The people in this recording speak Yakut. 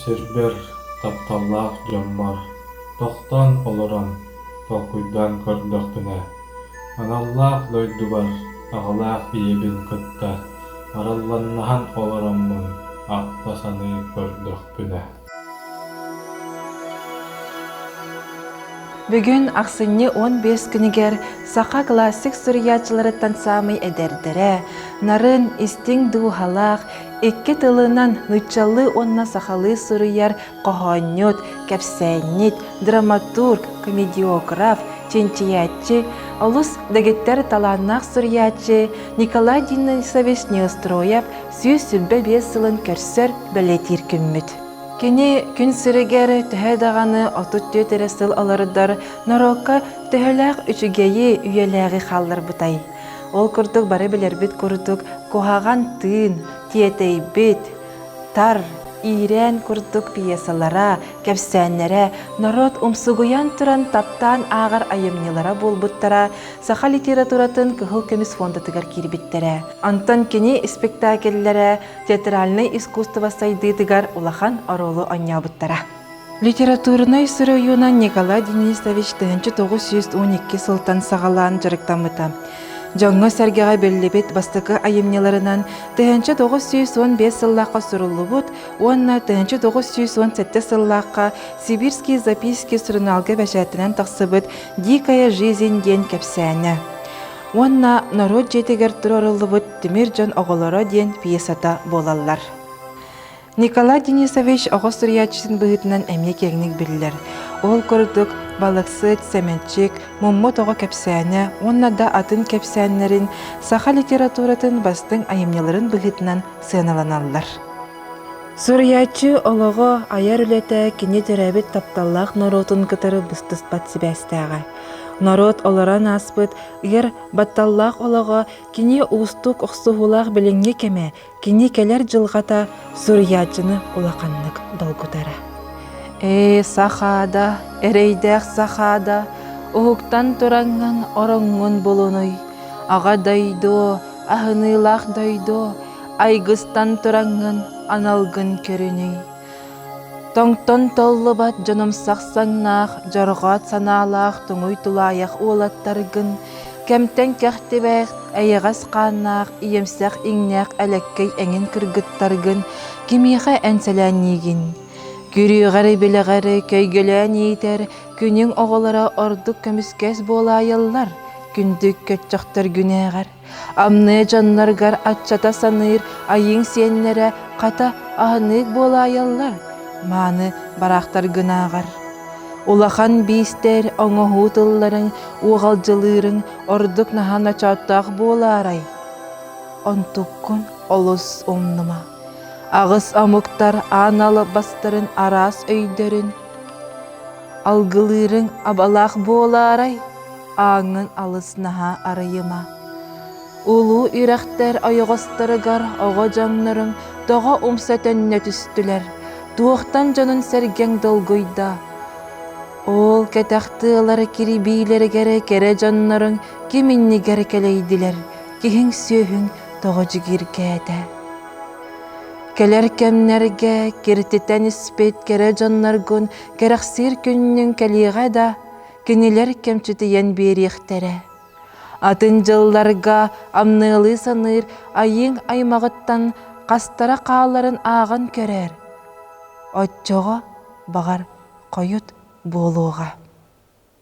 сирбэр, тапталлаах дьоммор тохтоон олорон толкуйдаан көрдөхпүнэ, аналлаах дойдубар аҕалаах ийэбин кытта аралланнаһан олороммун ахта саныы көрдөхпүнэ Бүгүн ахсынньы 15 күнүгэр саха классик суруйааччыларыттан саамай эдэрдэрэ, нарын, истиҥ дууһалаах, икки тылынан нууччалыы уонна сахалыы суруйар хоһоонньут, кэпсээнньит, драматург, комедиограф, чинчийээччи, олус дэгиттэр талааннаах суруйааччы Николай Денисович Неустроев 125 сылын көрсөр бэлиэтиир күммүт. Кини күн сиригэр төһө даҕаны 34 эрэ сыл олордор норуокка төһөлөөх үчүгэйи, үйэлээҕи хаалларбытай? Ол курдук бары билэрбит курдук куһаҕан тыын, тиэтэйбит, тар, иирээн курдук пьесалара, кэпсээннэрэ норуот умсугуйан туран таптаан ааҕар айымньылара буолбуттара саха литературатын кыһыл көмүс фондатыгар киирбиттэрэ. Онтон кини испэктээкиллэрэ театральнай искусство сайдыытыгар улахан оруолу оонньообуттара. Литературнай суруйуунан Николай Денисович 1912 сылтан саҕалаан дьарыктаммыта. Дьоҥҥо-сэргэҕэ биллибит бастакы айымньыларынан 1915 сыллаахха суруллубут уонна 1917 сыллаахха «Сибирские записки» сурунаалга бэчээттэнэн тахсыбыт «Дикая жизнь» диэн кэпсээнэ уонна норуот дьиэтигэр туруоруллубут «Тимир дьон оҕолоро» диэн пьесата буолаллар. Николай Денисович оҕо суруйааччытын быһыытынан эмиэ киэҥник биллэр. Ол курдук балыксыт, сэмэнчик, муммут оҕо кэпсээнэ уонна да атын кэпсээннэрин саха литературатын бастыҥ айымньыларын быһыытынан сыаналаналлар. Суруйааччы олоҕо, айар үлэтэ кини төрөөбүт тапталлаах норуотун кытары быстыспат сибээстээҕэ. Норуот олорон ааспыт ыар батталлаах олоҕо кини уустук охсуһуулаах билиҥҥи кэмэ Кини кэлэр дьылҕата суруйааччыны улаханнык долгутара. Ээ, Сахаада, эрэйдээх Сахаада, уһуктан тураҥҥын ороҥҥун булунуй, аҕа дойду, аһыныылаах дойду, айгыстан тураҥҥын аналгын көрүнүй. Тоҥтон толлубат дьонумсах саҥнаах, дьорҕоот санаалаах туҥуй тулаайах уолаттаргын, кэмтэн кэхтибэт, эйэҕэс хааннаах, ийэмсэх иҥнээх элэккэй эҥин кыргыттаргын кимиэхэ энсэлээнниигин? Күрүөҕэри-билэҕэри көйгөлөөн иитэр күнүҥ оҕолоро ордук көмүскэс буолаайаллар, күндү көччөхтөргүнээҕэр. Амныа дьонноргор аччата саныыр айыыҥ сиэннэрэ хата аһыныык буолаайаллар, мааны бараахтаргынааҕар. Улахан биистэр оҥоһуу тылларыҥ уоҕалдьылыырыҥ ордук наһаа ночооттоох буолаарай? Онтуккун олус умнума. Аҕыс омуктар аан албастарын араас өйдөрүн алгылыырыҥ абалаах буолаарай? Ааҥҥын алыс наһаа арыйыма. Улуу үрэхтэр ойоҕосторугар оҕо дьонноруҥ тоҕо умса төннө түстүлэр, туохтан дьонун сэргэҥ долгуйда? Ол кэтэх тыалары кирибиилэригэр кэрэ дьонноруҥ ким иннигэр кэлэйдилэр, киһиҥ-сүөһүҥ тоҕо дьигиргээтэ? Кэлэр кэмнэргэ киртитэн испит кэрэ дьонноргун кэрэхсиир күннүҥ кэлиэҕэ да, кинилэр кэмчитийэн биэриэхтэрэ. Атын дьылларга амныалыы саныыр айыыҥ аймаҕыттан хастара хааларын ааҕан көрөөр, оччоҕо, баҕар, хойут буолуоҕа.